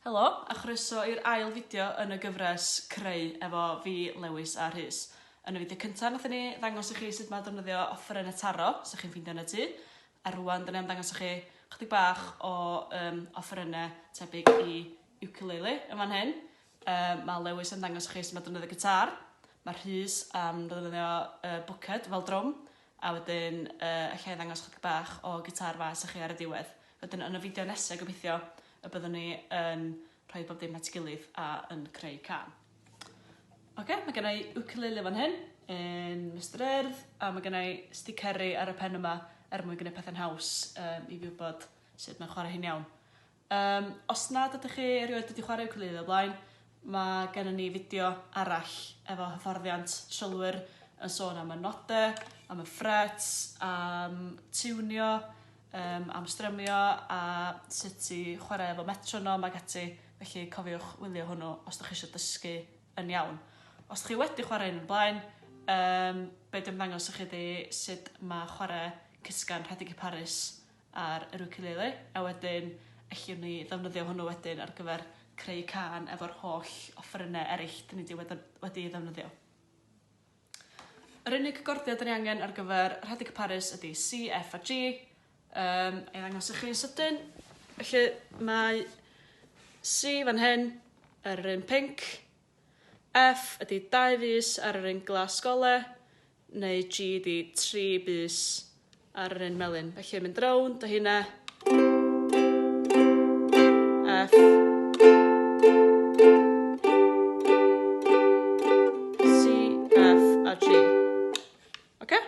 Helo, a chroeso i'r ail fideo yn y gyfres Creu efo fi, Lewis a Rhys. Yn y fideo cyntaf nathon ni ddangos i chi sut mae defnyddio offerynnau taro, sy chi'n ffeindio yn y tŷ, a rwan 'da ni am ddangos i chi chydig bach o um, offerynnau tebyg i ukulele yn fan hyn. Um, mae Lewis am ddangos i chi sut mae defnyddio gitar, mae Rhys am ddefnyddio uh, bwced fel drwm, A wedyn yy alla i ddangos chydig bach o gitâr fas i chi ar y diwedd. Wedyn yn y fideo nesa gobeithio y byddwn ni yn rhoi bob dim at ei gilydd a yn creu cân. Oce, mae genna i ukulele fan hyn yn Mister Urdd a mae genna i sticeri ar y pen yma er mwyn gwneud pethau'n haws um, i fi wybod sut mae'n chwarae hi'n iawn. Yym, os nad ydych chi erioed wedi chwarae ukulele o blaen, mae gennym ni fideo arall efo hyfforddiant trylwyr yn sôn am y nodau, am y frets, am tiwnio, um, am strymio a sut i chwarae efo metronom ac ati. Felly cofiwch wylio hwnnw os ydych chi eisiau dysgu yn iawn. Os ydych chi wedi chwarae un o'r blaen, um, be dwi'n ddangos i chi ydy sut mae chwarae cysgan Rhedeg i Paris ar yr ukulele a wedyn allwn ni ddefnyddio hwnnw wedyn ar gyfer creu cân efo'r holl offerynnau eraill dyn ni 'di wedi ei ddefnyddio. Yr unig gordiau dyn ni angen ar gyfer Rhedeg y Paris ydy C, F a G. Um, ei ddangos i chi'n sydyn. Felly mae C fan hyn, yr un pinc, F ydy 2 fus ar yr un glas gole, neu G ydy 3 bys ar yr un melyn. Felly mynd rownd o hynna. F. C, F a G. Oce?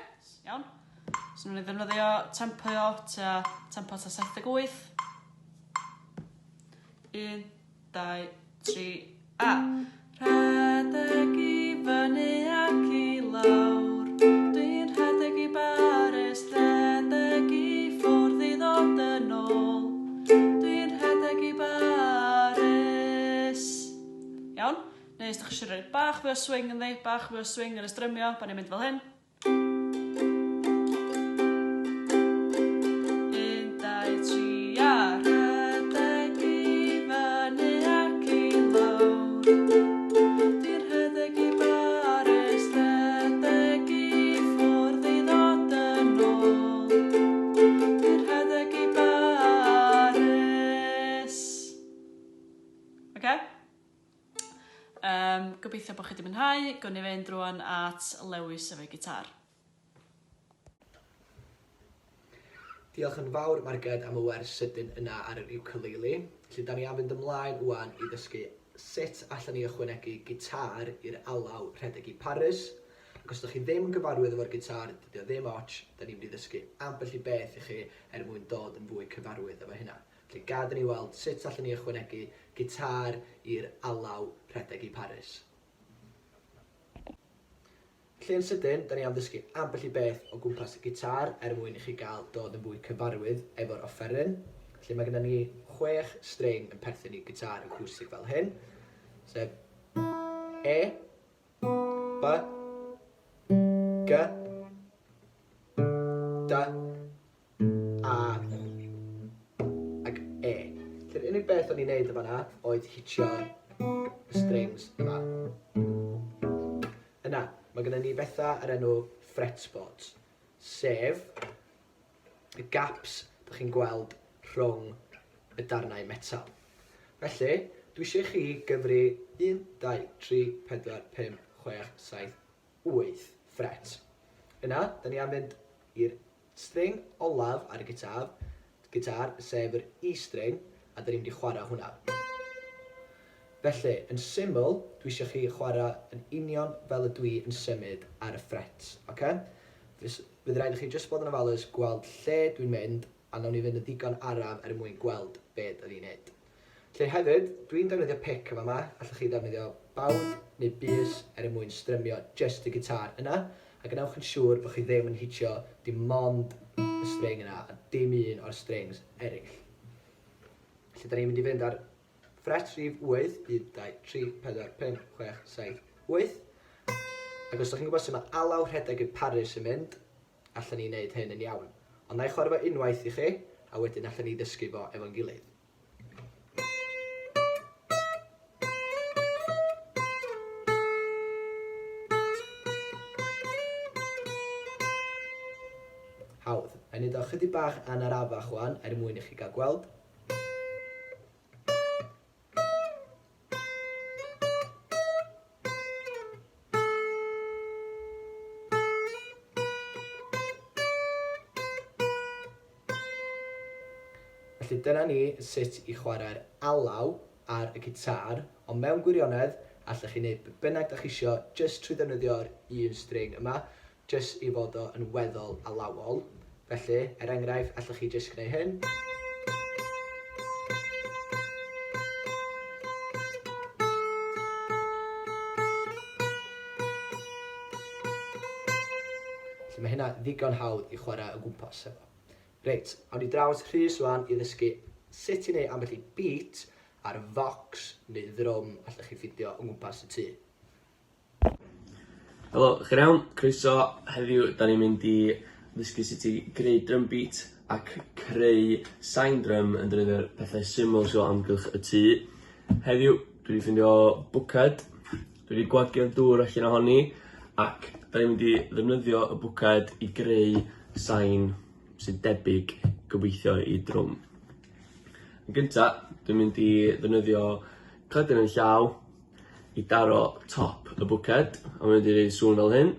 Iawn. So nhw'n ei ddefnyddio tempo tua tempo tua 78. 1, 2, 3, a. Rhedeg i fyny ac i lawr, dwi'n rhedeg i Baris, rhedeg i ffwrdd i ddod yn ôl, dwi'n rhedeg i Baris. Iawn? Neu os ydych chi eisiau rhoi bach fwy o swing ynddi, bach fwy o swing yn y strymio, pan ni'n mynd fel hyn. Un, dau, tri, a rhedeg i fyny ac i lawr. Dwi'n rhedeg i Baris, rhedeg i ffwrdd i ddod yn ôl. Dwi'n rhedeg i Baris. Oce? Um, gobeithio bod chi wedi mwynhau. Gwn i fynd rwan at Lewis efo'i gitar. Diolch yn fawr Marged am y wers sydyn yna ar yr ukulele. Felly da ni am fynd ymlaen ŵan i ddysgu sut allan ni ychwanegu gitâr i'r alaw Rhedeg i Paris. Ac os ydych chi ddim yn gyfarwydd efo'r gitâr, dydy o ddim ots, da ni'n mynd i ddysgu ambell i beth i chi er mwyn dod yn fwy cyfarwydd efo hynna. Felly gad i ni weld sut allwn ni ychwanegu gitâr i'r alaw Rhedeg i Paris. Felly yn sydyn, da ni am ddysgu ambell i beth o gwmpas y gitâr er mwyn i chi gael dod yn fwy cyfarwydd efo'r offeryn. Felly mae gennym ni chwech string yn perthyn i gitâr acwstig fel hyn, sef E, B, G, D, A ac E. Felly'r unig beth o'n i'n neud yn fan'na oedd hitio y strings yma. Yna, mae gennym ni bethau ar enw fretboards, sef y gaps dych chi'n gweld rhwng y darnau metal. Felly, dwi eisiau i chi gyfri 1, 2, 3, 4, 5, 6, 7, 8 ffret. Yna, da ni am fynd i'r string olaf ar y gitar, gitar, sef yr E string, a da ni'n mynd i chwarae hwnna. Felly, yn syml, dwi eisiau chi chwarae yn union fel y dwi yn symud ar y ffret, oce? Fydd rhaid i chi jyst bod yn ofalus gweld lle dwi'n mynd, a nawn ni fynd yn ddigon araf er mwyn gweld be da ni'n neud. Felly hefyd, dwi'n defnyddio pic yn fama, allwch chi ddefnyddio bawd neu bys er mwyn strymio jyst y gitâr yna, a gwnewch yn siŵr bod chi ddim yn hitio dim ond y string yna a dim un o'r strings eraill. Felly da ni'n mynd i fynd ar ffret rhif 8, 1, 2, 3, 4, 5, 6, 7, 8. Ac os ydych chi'n gwybod sut mae alaw rhedeg i Paris yn mynd, allan ni wneud hyn yn iawn. Ond na i chwarae fo unwaith i chi, a wedyn allan ni ddysgu fo efo'n gilydd. Na i wneud o chydig bach yn arafach wan er mwyn i chi gael gweld. Felly dyna ni sut i chwarae'r alaw ar y gitar, ond mewn gwirionedd, allech chi wneud be bynnag da chi isio jyst trwy ddefnyddio'r un string yma, jyst i fod o yn weddol alawol. Felly, er enghraifft, allech chi jyst gwneud hyn. Felly mae hynna ddigon hawdd i chwarae o gwmpas efo. Reit, awn ni draw at Rhys wan i ddysgu sut i wneud ambell i beat ar focs neu ddrwm allech chi ffindio o gwmpas y tŷ. Helo, chi'n iawn? Croeso. Heddiw 'dan ni'n mynd i ddysgu sut i greu drum beat ac creu sain drum yn defnyddio'r pethau syml sy o amgylch y tŷ. Heddiw dwi 'di ffindio bwced, dwi 'di gwagio'r dŵr allan ohoni ac 'dan ni'n mynd i ddefnyddio y bwced i greu sain sy'n debyg gobeithio i drwm. Yn gynta dwi'n mynd i ddefnyddio cledyn yn llaw i daro top y bwced a mae'n mynd i neud sŵn fel hyn.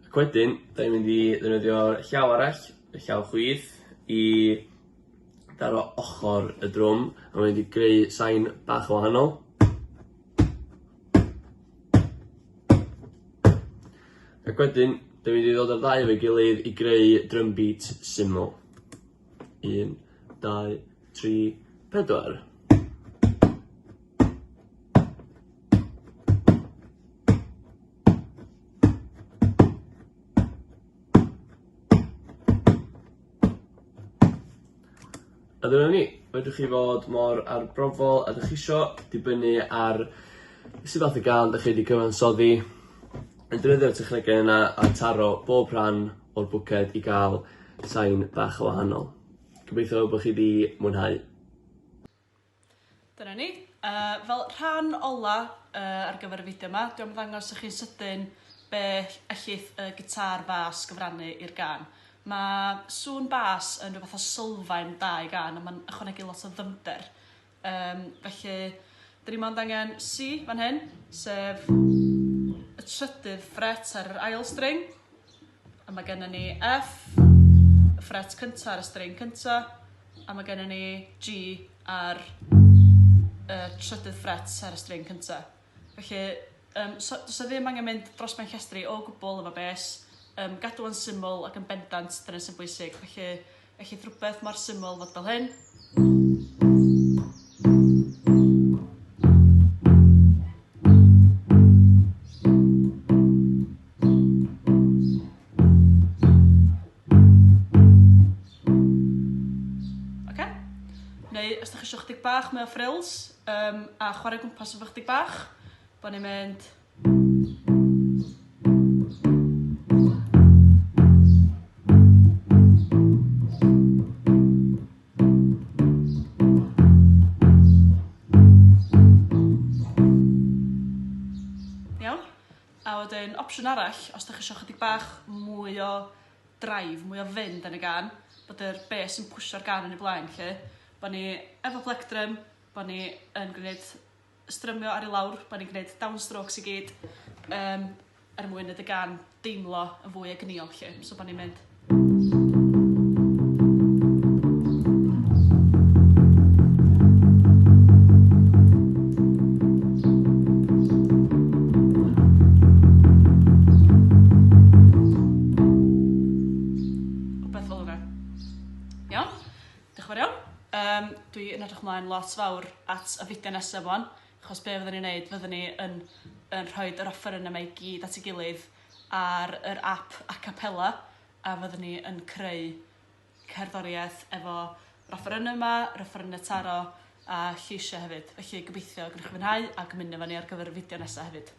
Ac wedyn 'dan ni'n mynd i ddefnyddio'r llaw arall, y llaw chwith, i daro ochor y drwm a mae'n mynd i greu sain bach yn wahanol. Ac wedyn 'dan ni'n mynd i ddod â'r ddau efo'i gilydd i greu drum beat syml. 1, 2, 3, 4. A dyna ni. Fedrwch chi fod mor arbrofol a 'dych chi isio, dibynnu ar sut fath o gân 'dych chi 'di cyfansoddi. Yn defnyddio'r technege yna a taro bob rhan o'r bwced i ga'l sain bach yn wahanol. Gobeithio bo' chi 'di mwynhau. Dyna ni. Uh, fel rhan ola uh, ar gyfer y fideo yma, dwi am ddangos i chi'n sydyn be ellith y gitar fas gyfrannu i'r gan. Mae sŵn bas yn rhywbeth o sylfaen da i gan, a mae'n ychwanegu lot o ddyfnder. Um, felly, dyn ni mond angen C fan hyn, sef y trydydd ffret ar yr ail string, A mae gennym ni F, y ffret cynta ar y string cynta, a mae gennym ni G ar y trydydd ffret ar y string cynta. Felly, um, so, does 'na ddim angen mynd dros ben llestri o gwbl efo bes. Um, gadw yn syml ac yn bendant, dyna sy'n bwysig. Felly, ellith rhywbeth mor syml fod fel hyn. Oce? Neu os 'dach chi isio chydig bach mwy o frills yym a chwarae o gwmpas efo chydig bach, bo' ni'n mynd Iawn? A wedyn opsiwn arall, os 'dach chi isio chydig bach mwy o drive, mwy o fynd yn y gân, bod yr bass yn pwshio'r gân yn ei blaen 'lly, bo' ni efo plectrum, bo' ni yn gwneud strymio ar i lawr, bo' ni'n gwneud downstrokes i gyd, yym er mwyn neud y gân deimlo yn fwy egnïol 'lly. So bo' ni'n mynd. Rhywbeth fel yna. Iawn? Diolch yn fawr iawn. Um, dwi yn edrych ymlaen lot fawr at y fideo nesaf wan, achos be fyddwn ni'n neud, fyddwn ni yn, yn rhoi yr offeryn yma i gyd at ei gilydd ar yr app Acapella a fyddwn ni yn creu cerddoriaeth efo yr offerynnau yma, yr offerynnau taro a lleisiau hefyd. Felly gobeithio gwneud chi fwynhau ac ymuno efo ni ar gyfer y fideo nesaf hefyd.